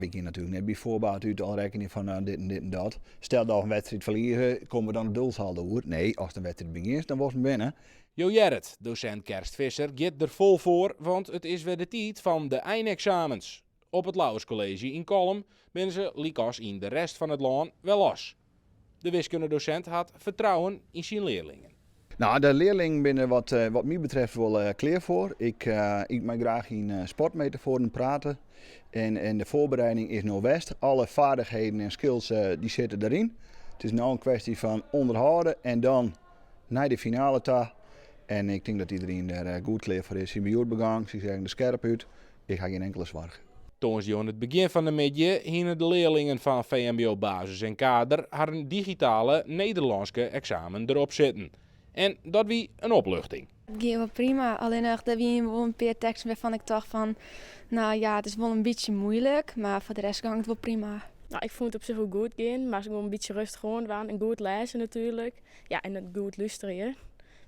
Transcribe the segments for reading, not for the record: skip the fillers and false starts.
Wy gean natuerlik net by voorbaat út al rekkenje fan nou, dit en dit en dat. Stel dat we in wedstriid ferlieze, komme we dan it doelsaldo oer? Nee, ast in wedstriid begjinst, dan wolst 'm winne. Jo hearre it, dosint Kerst Visser giet der fol foar, want it is wer de tiid fan de eineksamens. Op it Lauwers College yn Kollum binne se, lykas yn de rest fan it lân, wer los. De wiskundedosint hat fertrouwen yn syn learlingen. Nou, de learlingen binne wat my betreft wol klear foar. Ik mei graach yn sportmetafoaren prate. En de voorbereiding is no west. Alle vaardigheden en skills dy sitte deryn. It is no in kwestje fan ûnderhâlde en dan nei de finale ta. En ik tink dat iedereen der goed klear foar is. Sy binne hjoed begûn, sy seagen der skerp út. Ik ha gjin inkelde soarch. Tongersdei oan it begjin fan de middei hiene de learlingen fan VMBO Basis en Kader harren digitale Nederlânske eksamen derop sitten. En dat wie in opluchting. It gie wol prima, allinnich der wiene wol in pear teksten wêrfan ik tocht fan, nou ja, it is wol in bytsje muoilik, mar foar de rest gie it wol prima. Nou, ik fûn it op sich wol goed gean, mar gewoan in bytsje rêstich oan dwaan en goed lêze natuerlik. Ja, en goed lústerje.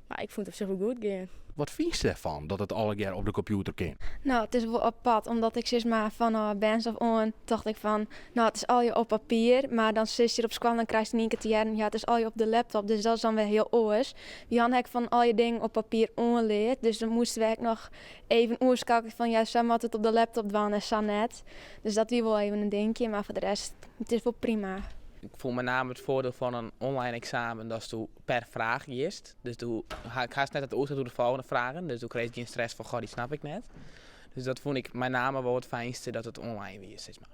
Mar ik fûn it op sich wol goed gean. Wat fynst derfan dat it allegear op de kompjûter kin? Nou, it is wol apart, omdat ik sis mar fanôf bern af oan tocht ik fan, nou, it is allegear op papier, mar dan sitst hjir op skoalle en dan krijst yn ien kear te hearren, ja, it is allegear op de laptop, dus dat is dan wer hiel oars. Jan ha ik fan al je dingen op papier oanleard, dus dan moasten we ek noch even oerskeakelje fan, ja, sa moat it op de laptop dwaan en sa net. Dus dat wie wol even in dinkje, mar foar de rest, it is wol prima. Ik fûn mei name it foardiel fan in online eksamen datsto per fraach giest. Dus do hast net it oersicht oer de folgjende fragen, dus do krijst gjin stress fan goh, dy snap ik net. Dus dat fûn ik mei name wol it fynste dat it online wie, sis mar.